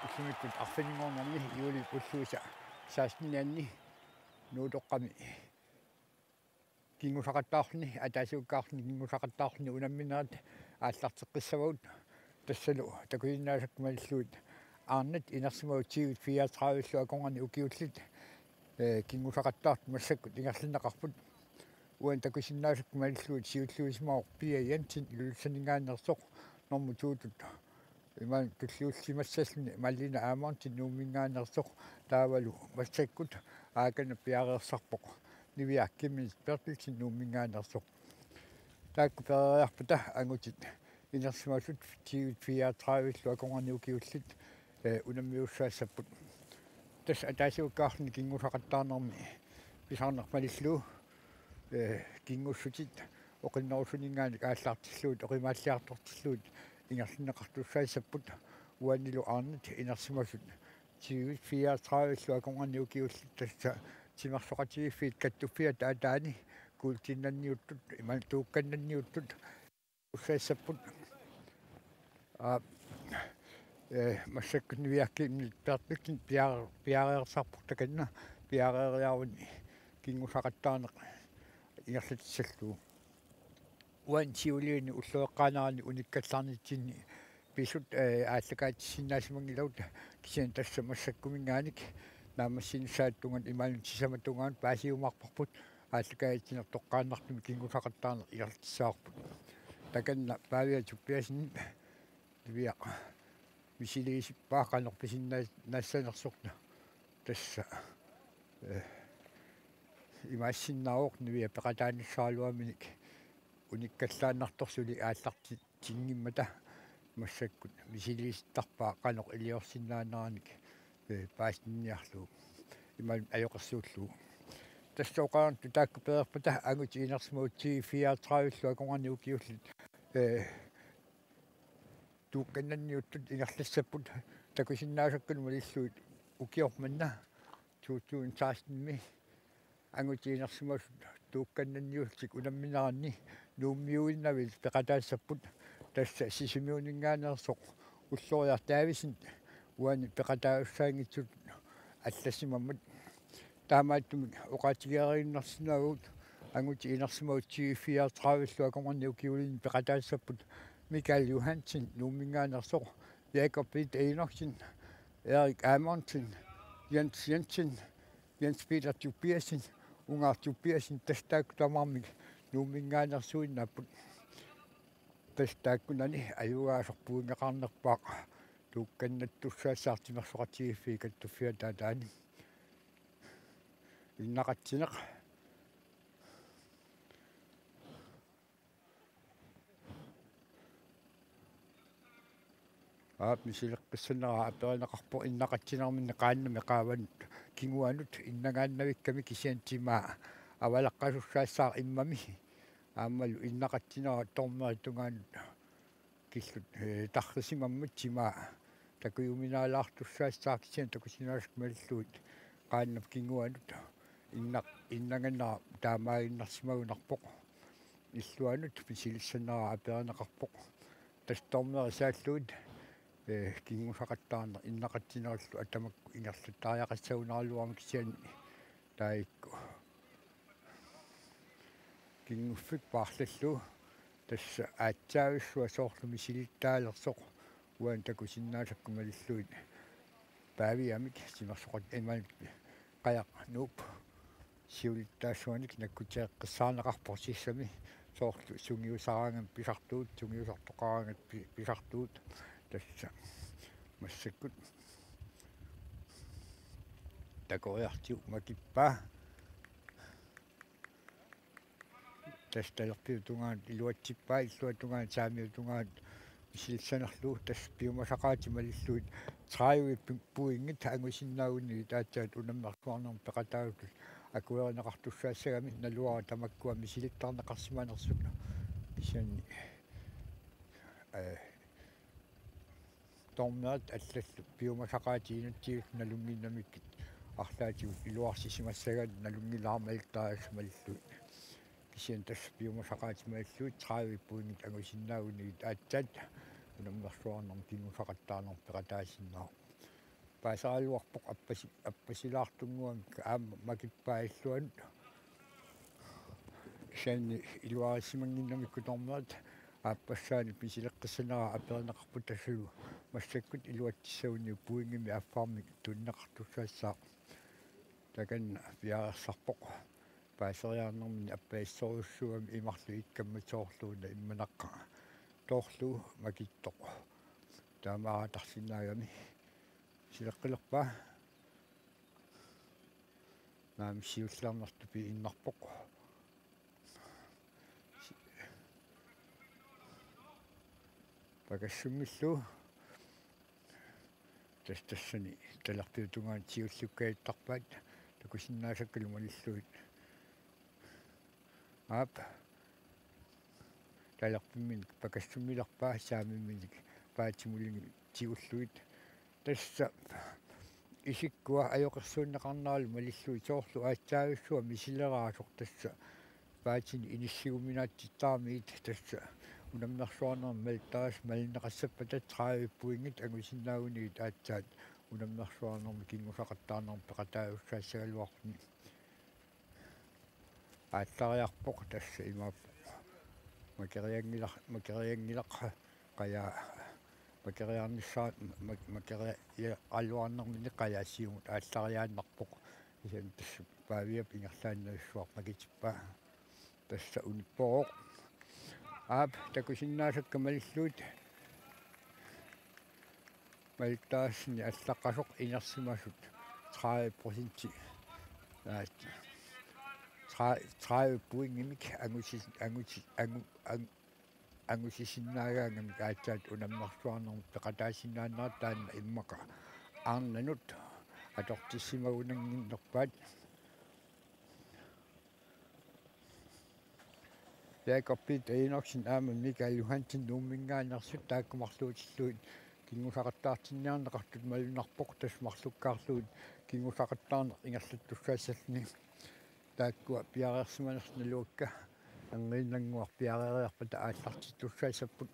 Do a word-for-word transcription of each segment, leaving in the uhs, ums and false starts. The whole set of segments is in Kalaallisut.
Ullumikkut arfininngornermi juulip ulluisa sekstenianni Nuutoqqami kinngusaqattaarluni, ataasiakkaarluni kinngusaqattaarluni unamminerat aallarteqqissavagut. Tassalu takusinnaasakka malillugit aarnat inersimagut tyve fireogtredive-llu akornanni ukiullit, ee, kinngusaqattaartut massakkut ingerlanneqarput. Uani takusinnaasakka malillugit siulliusimavoq Pia Jensen Ilulissaninngaanneersoq, normu to-tut imaluunniit tulliullisimassalluni Malina Amundsen Nuumminngaanneersoq, taavalu massakkut aakana piareersarpoq Niviaq Chemnitz Berthelsen Nuumminngaanneersoq. Taakku pereeriarpata angutit inersimasut tyve fireogtredive-llu akornanni ukiullit, ee, unammiussaassapput. Tassa ataasiakkaarluni kinngusaqattaarnermi pisarneq malillugu, ee, kinngussutit oqinnerusuninngaanniit aallartillugit, oqimaalliartortillugit ingerlanneqartussaassapput. Uanilu aarnat inersimasut tyve fireogtredive-llu akornanni ukiullit, tassa timersoqatigiiffiit Kattuffiata ataani kuultiinnanniuttut imaluunniit tuukkannanniuttut ussaassapput. Aa, ee, massakkut Niviaq Chemnitz Berthelsen piar-, piareersarpoq, takanna piareeriaruni kinngusaqattaarneq ingerlatissallugu. Uani siuliini ulloqeqqaanerani unikkallarnitsinni pisut, ee, aallakaatissinnaasimanngilagut, kisianni tassa massakkuminngaanniit naammassinissaata tungaanut imaluunniit sisamat tungaanut paasiumaarparput aallakaatitsineq toqqaannartumik kinngusaqattaarneq ingerlatissavarput. Takanna Pavia Tobiassen Niviaq misiliisippaa qanoq pisinnaassanersoq. Tassa, ee, imaassinnaavoq Niviaq peqataanissaraluaminik unikkallaannartoq suli aallartinngimmata. Massakkut misiliisittarpaa qanoq iliorsinnaaneranik, ee, paasinniarlugu imaluunniit ajoqersuullugu. Tassa oqartut taakku pereerpata angutit inersimagut tyve fireogtredive-llu akornanni ukiullit, ee, tuukkannanniuttut ingerlassapput. Takusinnaasakka malillugit ukioq manna to tusind seksten-imi angutit inersimasut tuukkannanniullutik unammineranni Nuummiuinnavik peqataassapput. Tassa Sisimiuninngaanneersoq Ulloriaq Davidsen uani peqataassaanngitsutut allassimammat. Taamaattumik oqaatigeeriinnarsinnaavagut angutit inersimagut tyve fireogtredive-llu akornanni ukiulinni peqataassapput: Michael Johansen Nuumminngaanneersoq, Jakob Pitt Enoksen, Erik Amundsen, Jens Jensen, Jens Peter Tobiassen, Ungaaq Tobiassen, tassa taakku tamarmik Nuumminngaanneersuinnaapput. Tassa taakkunani ajugaasoq pointeqarnerpaaq tuukkannattussaassaaq timersoqatigiiffiit Kattuffiata ataani. Innaqatsineq. Aap, misileqqissaanera aperineqarpoq innaqatsinerminni qaannami qaavanut kinguanut innangaannavikkami, kisianni timaa avalaqqasussaassaaq immami. Aammalu innaqatsinera dommeri tungaanut killut, ee, tarrisimammat timaa takujuminaalaartussaassaaq, kisianni takusinnaasakka malillugit qaannap kinguanut innaq-, innanganera taamaaginnarsimagunarpoq. Illuanut misilissaanera aperineqarpoq. Tassa dommeri saallugit, ee, kinngusaqattaarneq innaqatsinerullu tamakku ingerlattariaqassagunaraluarmat, kisianni taakku kinnguffik paarlallugu. Tassa aatsaavissuaq soorlu misilittaalersoq, uani takusinnaasakka malillugit Paviamik timersoqat-, imaluunniit Qajaq Nuup siulittaasuanik nakkuteqqissaarneqarpoq sissami, soorlu sungiusaraangamik pisartuut, sungiusartoqaraangat pi-, pisartuut. Tassa massakkut takoriartigu makippaa. Tassa talerpiup tungaanut iluatsippaa, illuata tungaanut saamiup tungaanut misilissanerlugu. Tassa piumasaqaatit malillugit tredive pu-, pointit angusinnaagunigit aatsaat unammersuarnermut peqataasutut akuerineqartussaassagami, naluara tamakkua misilittarneqarsimanersut. Kisianni, ee, dommerit allallu piumasaqaatit inatsigillu nalunnginnamikkit arlaatigut iluarsisimassagaanni nalunngilaarmalittariaqassamallugu. Kisianni tassa piumasaqaatit malillugit tredive pointit angusinnaagunigit aatsaat unammersuarnermut kinngusaqattaarnermut peqataasinnaavoq. paasaraluarpoq appasi-, appasilaartunnguamik aamma makippaa illuanut. Kisianni iluarissimannginnamikku dommeri aappassaanik misileqqissanera aperineqarpoq tassalu massakkut iluatsissaguni pointimik affarmik tunineqartussaassaaq. Takanna piareersarpoq paaseriarnermini appasissorujussuugami imarlu ikkammat soorluuna immanaqqa toorlu makittoq. Taamaatarsinnaagami sileqqilerpaa. Naamik siullernertupi innarpoq. Pakassummillu. Tas-, tassani talerpiutungaani siulliukkaattarpaat takusinnaasakkalu malillugit. Aap. Talerpimminik pakassummilerpaa saamimminik paatimulingi tigullugit. Tassa isikkua ajoqersuunneqarneralu malillugit soorlu aatsaavissua misileraasoq tassa paatini inissigumminaatsittaramiit tassa unammersuarnermi malittaas malinneqassappata tredive pointit angusinnaagunigit aatsaat unammersuarnermi kinngusaqattaarnermi peqataajussaassagaluarluni. Aallariarpoq tassa imaappoq. Makerianngilaq, makerianngilaq qajaa makeriarnissaa-, mak-, makeriaraluarnermini qajaa siumut aallariaannarpoq. Kisianni tassa Paaviap ingerlaannavissua makitippaa. Tassa unippoq. Aap, takusinnaasakka malillugit. Malittaassinni allaqqasoq inersimasut tredive procenti. Aat. Tre-, tredive pointimik angusi-, angusi-, angu-, ang-, angusisinnaagaangamik aatsaat unammersuarnermi peqataasinnaanera taanna immaqa arnanut atortissimagunannginnerpaat. Jakob Peter Enoksen aamma Mikael Johansen Nuumminngaanneersut taakku marluutillugit kinngusaqattaartinniarneqartut malunnarpoq tassa marlukkaarlugit kinngusaqattaarneq ingerlattussaassalluni. Taakkua piareersimanersut naluakka angiinnannguaq piareeriarpata aallartittussaassapput.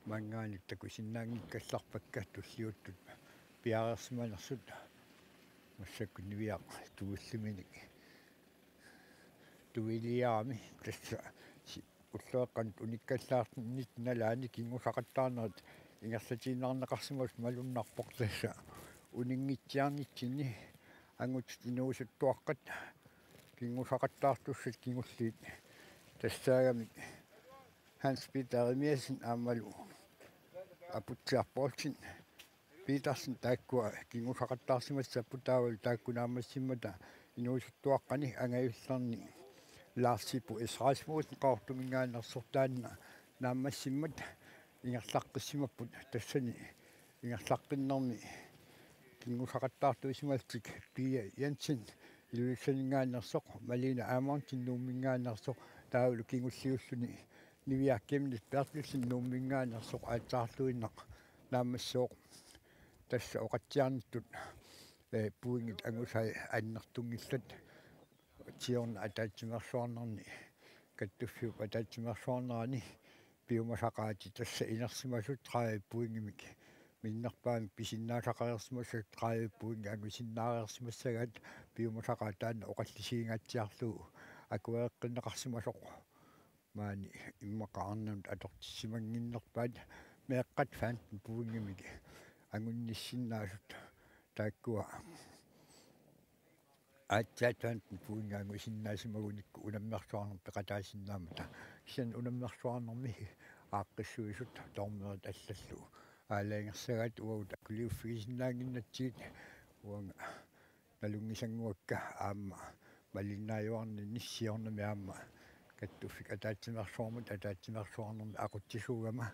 Maanngaanniit takusinnaanngikkallarpakka tulliuttut piareersimanersut massakkut Niviaq tuilliminik tuiliarami tassa si-, ulloqeqqanut unikkallaarnitsinni nalaani kinngusaqattaarnerit ingerlatiinnarneqarsimasut malunnarpoq tassa uninngitsiarnitsinni angutit inuusuttuaqqat kinngusaqattaartussat kingulliit tassaagamik Hans Peter Jeremiassen aammalu Aputsiaq Poulsen Petersen taakkua kinngusaqattaarsimassapput taavalu taakku naammassimmata inuusuttuaqqani angajullerni Lars Sippo Israelsmose Qaqortuminngaanneersoq taanna naammassimmat ingerlaqqissimapput tassani ingerlaqqinnermi kinngusaqattaartuusimallutik Pia Jensen Ilulissaninngaanneersoq Malina Amundsen Nuumminngaanneersoq taavalu kingulliulluni Niviaq Chemnitz Berthelsen Nuumminngaanneersoq aatsaarluinnaq naammassivoq. Tassa oqatsiarnittut, eh, pointit angusai annertunngillat. Siorna ataatsimeersuarnerni kattuffiup ataatsimeersuarnerani piumasaqaatit tassa inersimasut tredive pointimik minnerpaamik pisinnaasaqareersimasut tredive pointit angusinnaareersimassagaat piumasaqaat taanna oqallisigingaatsiarlugu akuereqqinneqarsimasoq. Maani immaqa arnanut atortissimannginnerpaat meeqqat femten pointimik angunnissinnaasut taakkua aatsaat femten pointit angusinnaasimagunikku unammersuarnermi peqataasinnaammata. Kisianni unammersuarnermi aaqqissuisut dommerit allallu aalajangersagaat uagut akuliuffigisinnaannginnatsigit uanga nalunngisannguakka aamma malinnaajuarninni siornami aamma kattuffik ataatsimeersuarmut ataatsimeersuarnermi aqutsisuugama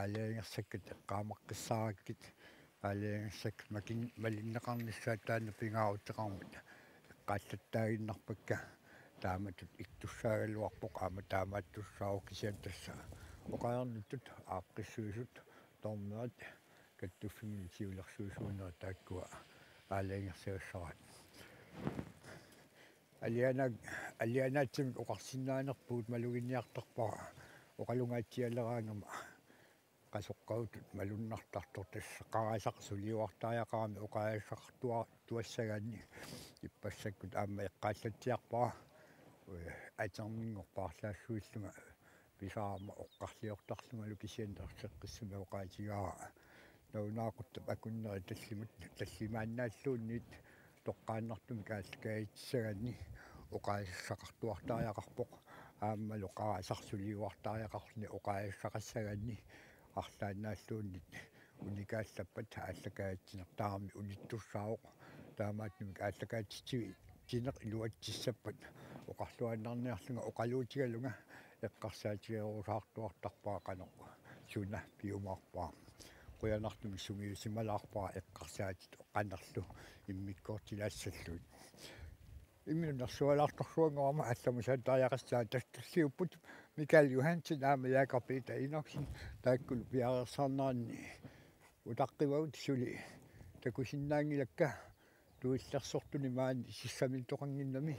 aalajangersakkat eqqaamaqqissaarakkit aalajangersakkat makin-, malinneqarnissaat taanna pingaaruteqarmat eqqaallattaaginnarpakka taamatut ittussaagaluarpoq aamma taamaattussaavoq kisianni tassa oqarnittut aaqqissuisut dommerit kattuffimmini siulersuisuunerit taakkua aalajangersagassaraat. Aliana-, alianaatsimik oqarsinnaanerpugut maluginiartarpara oqalungaatsialeraangama. qasoqqavut malunnartartoq tassa qarasaq suliuartariaqarami oqaaseqartuassagaanni ippassakut aamma eqqaallatsiarpara aterninngorpaarlaassuillunga pisarama oqqarliortarlungalu kisianni erseqqissumik oqaatigaara nalunaaquttap akunneri tallimat tallimaannaalluunniit toqqaannartumik aallakaatissagaanni oqaaseqartuartariaqarpoq aammalu qarasaq suliuartariaqarluni oqaaseqassagaanni arlaannaalluunniit unikaallappat aallakaatitsinertaarami unittussaavoq taamaattumik aallakaatitsineq iluatsissappat oqarluinnarniarlunga oqaluutigalunga eqqarsaatigerusaartuartarpara qanoq suna piumaarpara qujanartumik sungiusimalaarpara eqqarsaatit qanerlu immikkoortilaassallugit imminut nersualaartorsuanngorama allamusaatariaqassaaq tassa tulliupput Mikael Johansen aamma Jakob Peter Enoksen taakkulu piareersarneranni utaqqivavut suli takusinnaanngilakka tuillersortuni maani sissamiltoqannginnami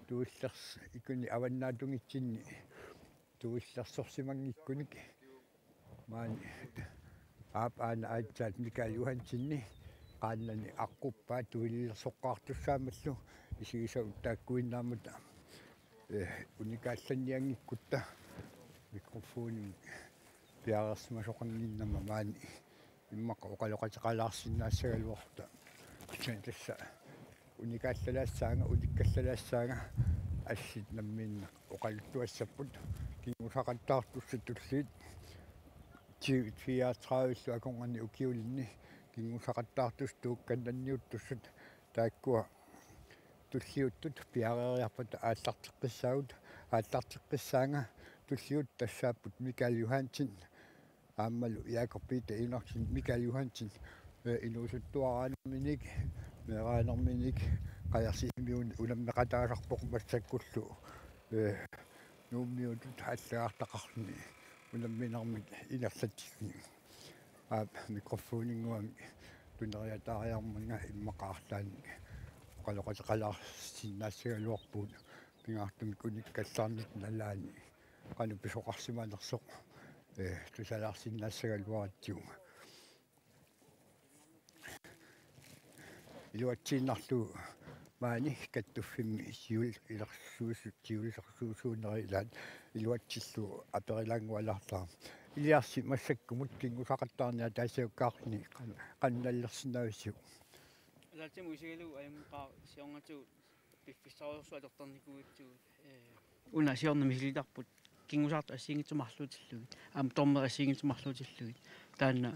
tuillers ikuni avannaatungitsinni tuillersorsimanngikkunik maani aap aana aatsaat Mikael Johansenni qaannani aqquppaa tuillersoqqaartussaammallu isigisavut taakkuinnaammata unikaallannianngikkutta mikrofoni piareersimasoqannginnama maani immaqa oqaloqateqalaarsinnaassagaluarluta kisianni tassa unikaallalaassagaanga unikkallalaassagaanga assit nammineq oqaluttuassapput kinngusaqattaartussat tulliit tyve fireogtredive akornanni ukiulinni kinngusaqattaartussat tuukkannanniuttussat taakkua tulliuttut piareeriarpata aallarteqqissaagut aallarteqqissaanga tulliuttut tassaapput Mikael Johansen aammalu Jakob Peter Enoksen Mikael Johansen inuusuttuaraanerminik meeraanerminik qajarsiimiuni unammeqataasarpoq massakkullu Nuummiutut allagartaqarluni unamminermik ingerlatsikkuni aap mikrofoninnguamik tuneriataariarmanga immaqa arlaannik oqaloqateqalaarsinnaassagaluarpugut pingaartumik unikkallarnit nalaani qanoq pisoqarsimanersoq tusalaarsinnaassagaluaratsigu iluatsiinnarlugu maani kattuffimmi siul ilersuusu siulersuusuuneri ilaat iluatsillugu aperilaanngualaartara iliarsi massakkumut kinngusaqattaarneq ataasiakkaarluni qannallersinnaavisiuk. Ataatsimut isigalugu ajunngilaq siornatigut piffissarujussuaq atortarnikuugatsigu una siorna misilitarput kinngusartut assigiinngitsut marluutillugit aamma dommeri assigiinngitsut marluutillugit taanna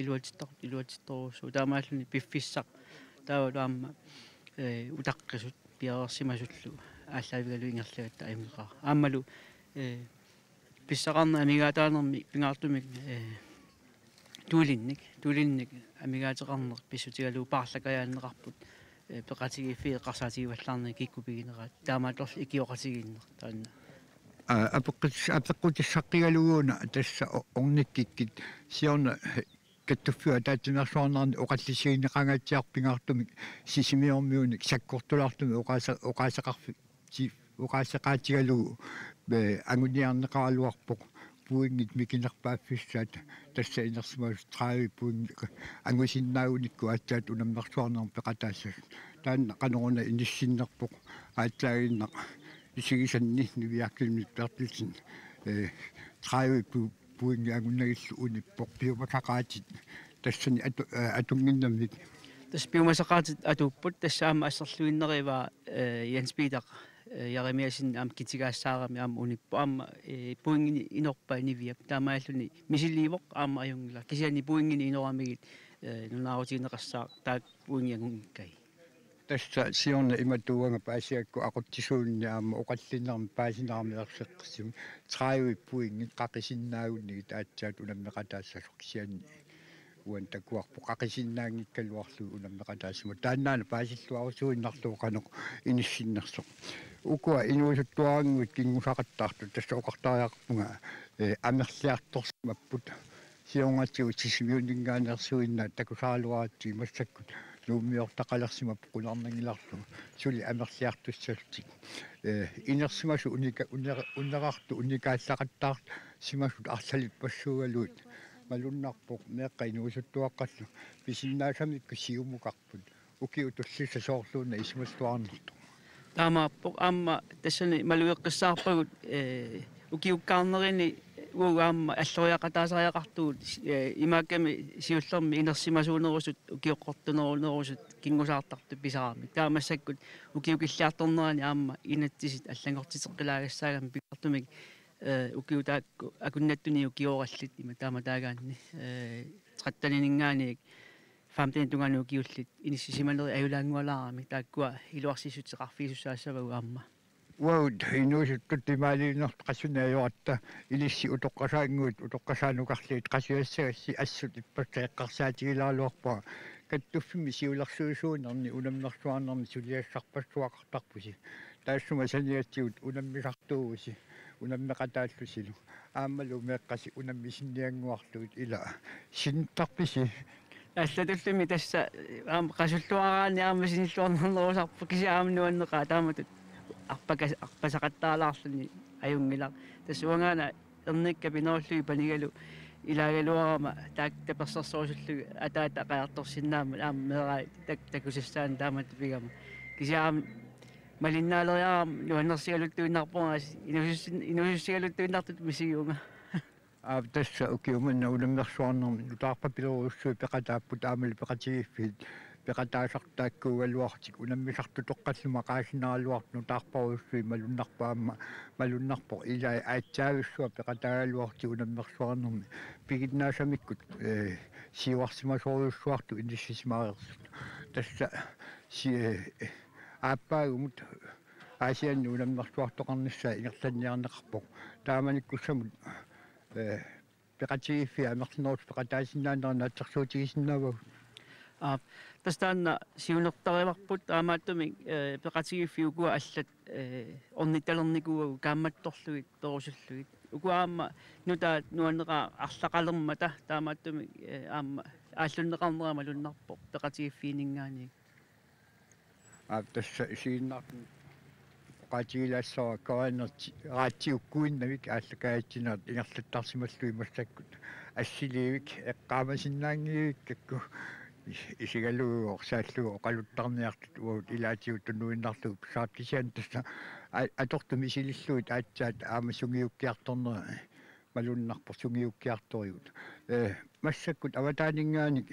iluatsittar iluatsittorujussuuvoq taamaalluni piffissaq taavalu aamma utaqqisut piareersimasullu aallaavigalugu ingerlagatta ajunngilaq aammalu pissaqarneq amigaataanermi pingaartumik tuulinnik tuulinnik amigaateqarneq pissutigalugu paarlakajaanneqarput peqatigiiffiit eqqarsaatigivallaarnagit kikkut pigineraat taamaattorli ikioqatigiinneq taanna. Apeqqut apeqqutissaqqigaluguuna tassa ornikkikkit siorna kattuffiup ataatsimeersuarnerani oqallisigineqangaatsiarpoq pingaartumik Sisimiormiunik sakkortulaartumik oqaase oqaaseqarfi oqaaseqaatigalugu anguniarneqaraluarpoq pointit mikinerpaaffissaat tassa inersimasut tredive pointit angusinnaagunikku aatsaat unammersuarnermut peqataassasut taanna qanoruna inissinnerpoq aatsaaginnaq isigisanni Niviarkilmit Berthelsen tredive pointit angunnagillu unippoq piumasaqaatit tassani atunnginnamik. Tassa piumasaqaatit atuupput tassa aamma asserluinnarivaa Jens Peter Jeremiassen aamma kitigaassaarami aamma unippoq aamma pointinik inorpaa Niviap taamaalilluni misiliivoq aamma ajunngilaq kisianni pointinik inoramigit nunaarutigineqassaaq taakku pointit angunngikkai. Tassa siorna imatut uanga paasigakku aqutsisuunni aamma oqallinnermi paasinerami erseqqissumik tredive pointit qaqisinnaagunnigit aatsaat unammeqataassasoq kisianni uani takuarput qaqisinnaanngikkaluarlugit unammeqataassama taannaana paasilluarusuinnarlugu qanoq inissinnersoq. Ukua inuusuttuarannguit kinngusaqattaartut tassa oqartariaqarpunga amerliartorsimapput siornatigut Sisimiuninngaanneersuinnaat takusaraluaratsigit massakkut Nuummiortaqalersimavoq qularnanngilarlu suli amerliartussallutik. Ee, inersimasut unika-, unera-, unerartut unikaallaqattaarsimasut arlalippassuugaluit malunnarpoq meeqqat inuusuttuaqqallu pisinnaasamikku siumukarput. Ukiut tullissaat soorluuna isumalluarnertut. Taamaappoq aamma tassani malugeqqissaarpagut, ee, ukiukkaarnerini uagut aamma alloriaqataasariaqartugut, ee, imaakkami siullermi inersimasuunerusut ukioqqortunerunerusut kingusaartartut pisaramik. Taava massakkut ukiukilliartornerani aamma inatsisit allanngortiteqqilaagassaagami pingaartumik, ee, ukiut taakku akunnattunik ukiorallit ima taama taagaanni, ee, tretteninngaanniit femtenip tungaanut ukiullit inissisimanerit ajulaanngualaaramik taakkua iluarsissuteqarfigisussaassavagut aamma. Uagut inuusuttut imaaliinnartut qasuneq ajoratta ilissi utoqqasaannguit utoqqasaanukarliit qasujassagassiuk assut ippassaq eqqarsaatigilaaraluarpara kattuffimmi siulersuisuunerni unammersuarnerni suliassarpassuaqartarpusi. Taassuma saniatigut unammisartuuvusi unammeqataallusilu. Aammalu meeqqasi unammisinniannguarlugit ila sinittarpisi? Allatulli tassa aamma qasulluaraanni aamma sinilluarnarnerusarpoq kisianni aamma nuanneqaaq taamatut arpaka-, arpasaqattaalaarluni ajunngilaq. Tassa uangaana ernikka pinerullugit panigalu ilaagaluarama taakku tapersersorusullugit ataata qajartorsinnaammat aamma meerai tak-, takusassaannik taamatut pigama. Kisianni aamma malinnaaleriarama nuannersigaluttuinnarpunga inuusussin-, inuusussigaluttuinnartutut misigivunga. Aap, tassa ukiumut unammersuarnermi nutaarpapilorujussuit peqataapput aammalu peqatigiiffiit peqataasartaakkuugaluarlutik unammisartutoqqallu maqaasinaraluartut nutaarparujussuit malunnarpoq aamma malunnarpoq ilai aatsaavissuaq peqataagaluarlutik unammersuarnermi piginnaasamikkut, ee, siuarsimasorujussuartut inissisimareersut. Tassa si-, ee, aappaagumut Aasianni unammersuartoqarnissaa ingerlanniarneqarpoq. Taamanikkussamut, ee, peqatigiiffiit amerlanerussut peqataasinnaanerat naatsorsuutigisinnaavagut. Aap, tassa taanna siunertarivarput taamaattumik, ee, peqatigiiffiit ukua allat, ee, ornittalernikuuagut kaammattorlugit perusullugit. Ukua aamma nutaat nuanneqaaq arlaqalermata taamaattumik, ee, aamma aallunneqarnera malunnarpoq peqatigiiffiinninngaanniit. Aap, tassa isiginnaartunut oqaatigilaassavara KNR-i raatsiukkuinnavik aallakaatitsinerat ingerlattarsimallugit massakkut assiliivik eqqaamasinnaanngivikkakku is-, isigalugu orsaallugu oqaluttarniartut uagut ilaatigut tunuinnarlugu pissaat kisianni tassa a-, atortut misilillugit aatsaat aamma sungiukkiartornera malunnarpoq sungiukkiartorigut. Ee, massakkut avataaninngaanniit,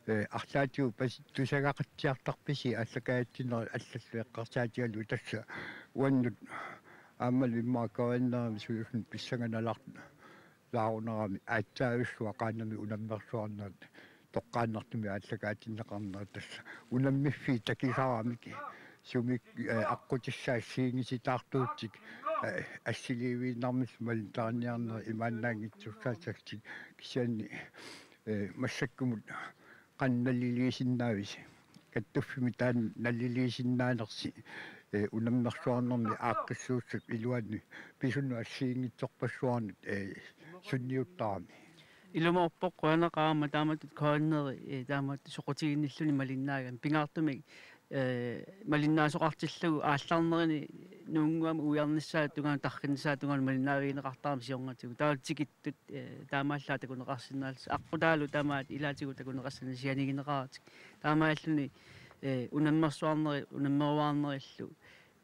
ee, arlaatigut pasi-, tusagaqatsiartarpisi aallakaatitsinerit allallu eqqarsaatigalugu tassa uannut aammalu immaqa KNR-imi sulusunut pissanganalaartut laarunarami aatsaavissuaq qaannamik unammersuarnerat toqqaannartumik aallakaatinneqarnerat tassa unammiffiit takisaramik sumik, ee, aqqutissaat assigiinngitsutaartuutik, ee, assiliiviinnarmillu malittaarniarnerat imaannaanngitsussaassasut kisianni, ee, massakkumut qanoq naliliisinnaavisi? Kattuffimmi taanna naliliisinnaanersi, ee, unammersuarnermi aaqqissuussap iluani pisunut assigiinngitsorpassuarnut, ee, sunniuttarami. Ilumoorpoq qujanaqaaq aamma taamatut KNR-i, ee, taamatut soqutiginnilluni malinnaagami. Pingaartumik, ee, malinnaasoqartillugu aallarnerini nuunnguamik uiarnissaata tungaanut tarrinnissaata tungaanut malinnaavigineqartarami siornatigut. Taava tikittut, ee, taamaallaat takuneqarsinnaallutik. Aqqutaalu tamaat ilaatigut takuneqassanik sianigineqaratik. Taamaalluni, ee, unammersuarneri-, unammeruarnerillu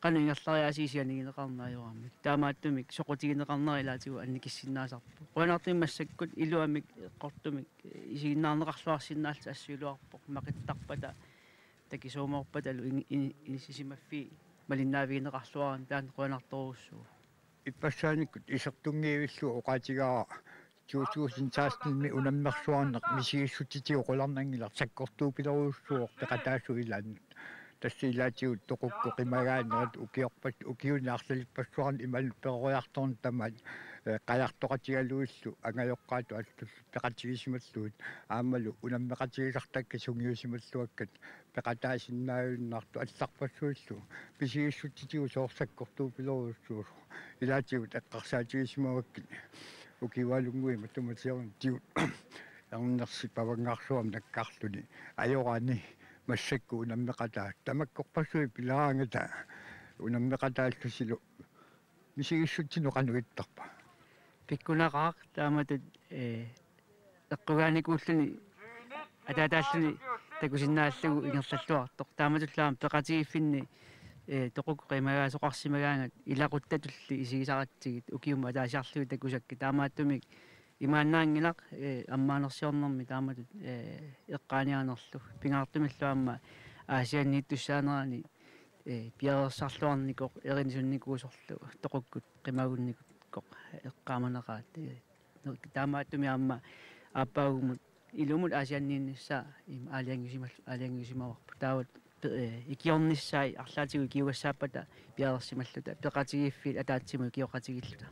qanoq ingerlariaaseq sianigineqarneq ajoramik. Taamaattumik soqutigineqarnera ilaatigut annikissinnaasarpoq. Qujanartumik massakkut iluamik eqqortumik, ee, isiginnaarneqarluarsinnaallutik assut iluarpoq. Maqittarpata takisuumoorpatalu ini-, ini-, inissisimaffiit malinnaavigineqarluarami taanna qujanartorujussuuvoq. Ippassaanikkut isertunngivillugu oqaatigaara to tusind seksten-imi unammersuarneq misigissutsitigut qularnanngilaq sakkortuupilorujussuuvoq peqataasut ilaannut. Tassa ilaatigut toqukku qimagaanerit ukiorpat-, ukiuni arlalippassuarni imaluunniit peroriartorneq tamaat, ee, qajartoqatigalugillu angajoqqaatut allallu peqatigisimallugit aammalu unammeqatigisartakkat sungiusimalluakkat peqataasinnaajuinnartut allarpassuillu misigissutsitigut soorlu sakkortuupilorujussuusoq ilaatigut eqqarsaatigisimavakkit ukiualunnguit matuma siornatigut ernersi pavanngarsuarmi nakkarluni ajorani massakkut unammeqataat. Tamakkorpassuit pilaarangata unammeqataallusilu misigissutsinut qanoq ittarpa? Pikkunaqaaq taamatut, eh, eqqugaanikuulluni ataataalluni takusinnaallugu ingerlalluartoq. Taamatullu aamma peqatigiiffinni, eh, toqukkut qimagaasoqarsimagaangat ilaquttatulli isigisaratsigit ukiumut ataasiarlugit takusakkit. Taamaattumik imaannaanngilaq, eh, ammaanersiornermi taamatut, eh, eqqaaniaanerlu. Pingaartumillu aamma Aasianniittussaanerani, eh, piareersarluarnikoq erinisunnikuusorlu toqukkut qimagunnikukkoq eqqaamaneqaat, eh, taamaattumik aamma aappaagummut ilumut Aasianniinnissaa ima aalajangiusimal-, aalajangiusimavarput. Taava pe-, eh, ikiornissaat arlaatigut ikiugassaappata piareersimalluta peqatigiiffiit ataatsimut ikioqatigiilluta.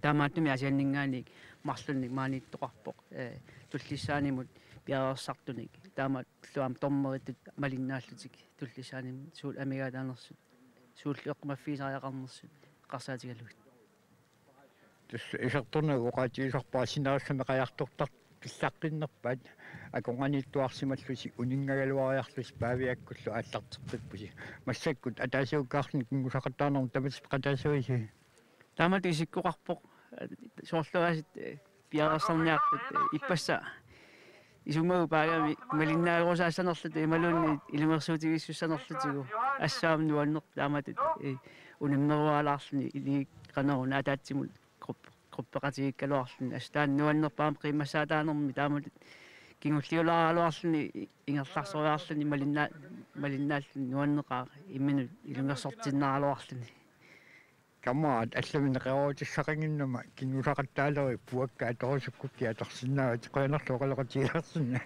Taamaattumik Aasianninngaanniit marlunnik maaniittoqarpoq, eh, tullissaanimut piareersartunik. Taamaattumik aamma dommeritut malinnaallutik tullissaanimut suut amigaataanersut, suullu eqqumaffigisariaqarnersut eqqarsaatigalugit. Tassa isertornera oqaatigisarpara sinaassami qajartortartullaqqinnerpaat akornanniittuarsimallusi uninngagaluariarlusi paaviakkullu aallarteqqippusi. Massakkut ataasiakkaarluni kinngusaqattaarnermut tamassi peqataassuisi? Taamatut isikkoqarpoq, eh, soorlu aasiit, eh, piareersarniartut, eh, ippassaq isumagu paagami malinnaarusaassanerluta imaluunniit ilungersuutigiissussanerlutigu assut aamma nuanneq taamatut, eh, unammerualaarluni ilikkut qanoq una ataatsimut grupp-, gruppeqatigiikkaluarluni assut taanna nuannerpaam qiimmassaataanermi taamatut kingulliulaaraluarluni ingerlarsoriarluni malinna-, malinnaalluni nuanneqaaq imminut ilungersortinnaaraluarluni. Kammaat allamineq qerorutissaqannginnama kinngusaqattaalerit puakka atorusukkukkit atorsinnaavat, qujanarlu oqaloqatigilersinni.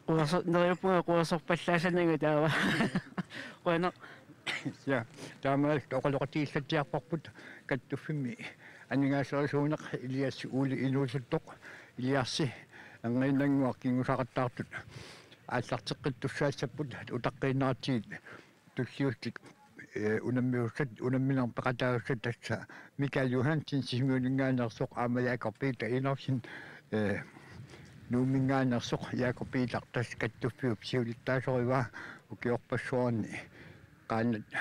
Querso-, neriuppunga quersorpallaasananga taava. Qujanaq. Ja, taamaalilluta oqaloqatigiillatsiarparput kattuffimmi aningaaserisuuneq Ilias Uuli inuusuttoq. Iliarsi, anginnannguaq kinngusaqattaartut aallarteqqittussaassapput utaqqiinnaratsigit tulliullutik, eh, unammiussat, unammineq peqataasussat tassa Mikael Johansen Sisimiuninngaanneersoq aamma Jakob Peter Enoksen, eh, Nuumminngaanneersoq. Jakob Peter tassa kattuffiup siulittaasorivaa ukiorpassuarni qaannat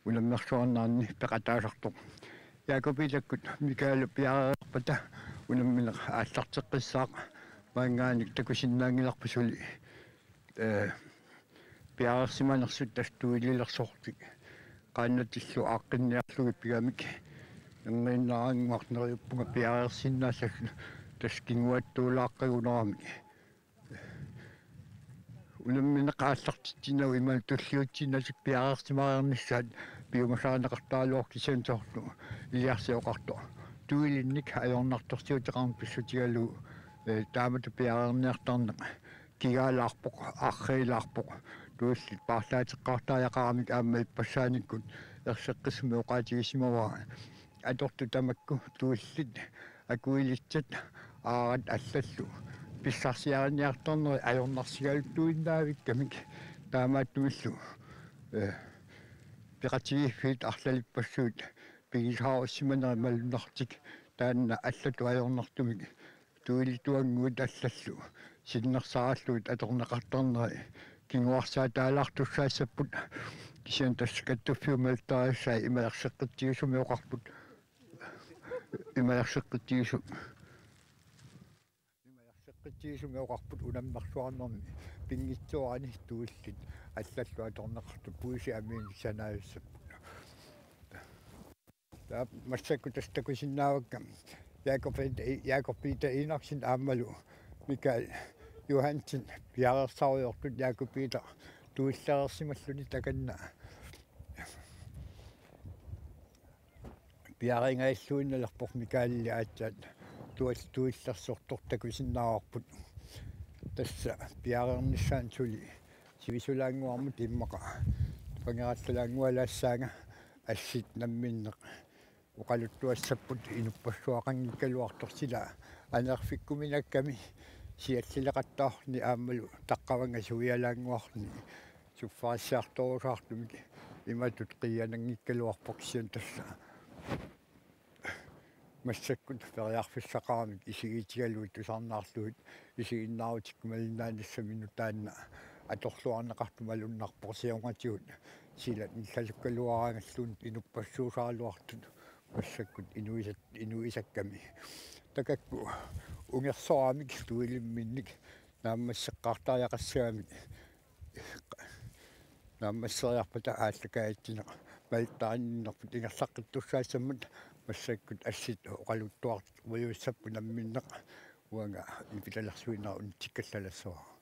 unammersuarnerni peqataasartoq. Jakob Peterkut Mikael piareerpata unammineq aallarteqqissaaq, maanngaanniit takusinnaanngilarput suli, eh, piareersimanersut tassa tuililersortik qaannatillu aaqqinniarlugit pigamik. Anginnannguaq neriuppunga piareersinnaalluta tassa kinguaattuulaaqqaguneramik. Unammineq aallartitsinagu imaluunniit tulliutsinnasut piareersimareernissaat piumasarineqartaraluarpoq, kisianni soorlu Iliarsi oqartoq tuilinnik ajornartorsiuteqarneq pissutigalugu, eh, taamatut piareerniartarneq kigaalaarpoq, arriilaarpoq, tuillit paarlaateqqaartariaqaramik aamma ippassaanikkut erseqqissumik oqaatigisimavara. Atortut tamakku tuillit akuilissat aarat allallu pissarsiariniartarneri ajornarsigaluttuinnaavikkamik, taamaattumillu, eh, peqatigiiffiit arlalippassuit pigisaarussimanerit malunnarlutik taanna allatut ajornartumik tuilituannguit allallu sinnersaarallugit atorneqartarneri kinguarsaataalaartussaassapput, kisianni tassa kattuffiup malittarisassai ima erseqqitsigisumik oqarput, ima erseqqitsigisu-, ima erseqqitsigisumik oqarput unammersuarnermi pinngitsoorani tuillit allallu atorneqartut puisi amiinik sanaajussapput. Taava massakkut tassa takusinnaavakka Jakob Peter, Jakob Peter Enoksen aammalu Mikael Johansen piareersarujoortut. Jakob Peter tuillereersimalluni takanna piareeringajalluinnalerpoq, Mikaelili aatsaat tual-, tuillersortoq takusinnaavarput. Tassa piareernissaanut suli sivisulaannguarmut immaqa tupangerallalaanngualaassaanga, assit namminneq oqaluttuassapput inuppassuaqanngikkaluartoq, sila anerfikkuminakkami siallileqattaarluni aammalu taqqavannga suialaannguarluni suffarissiartorusaartumik imatut qiiananngikkaluarpoq, kisianni tassa massakkut periarfissaqaramik isigiitigalugit tusarnaarlugit isiginnaarutikka malinnaanissaminut taanna atorluarneqartut malunnarpoq siornatigut sila nillalukkaluaraangalluunniit inuppassuusaraluartut massakkut inuisat-, inuisakkami. Takakku ungersoramik tuilimminnik naammasseqqaartariaqassagamik naammasseriarpata aallakaatitsineq malittariaqarnerput ingerlaqqittussaassammat massakkut assit oqaluttuarujussuussapput namminneq uanga nipitalersuineq unitsikkallarsuaq.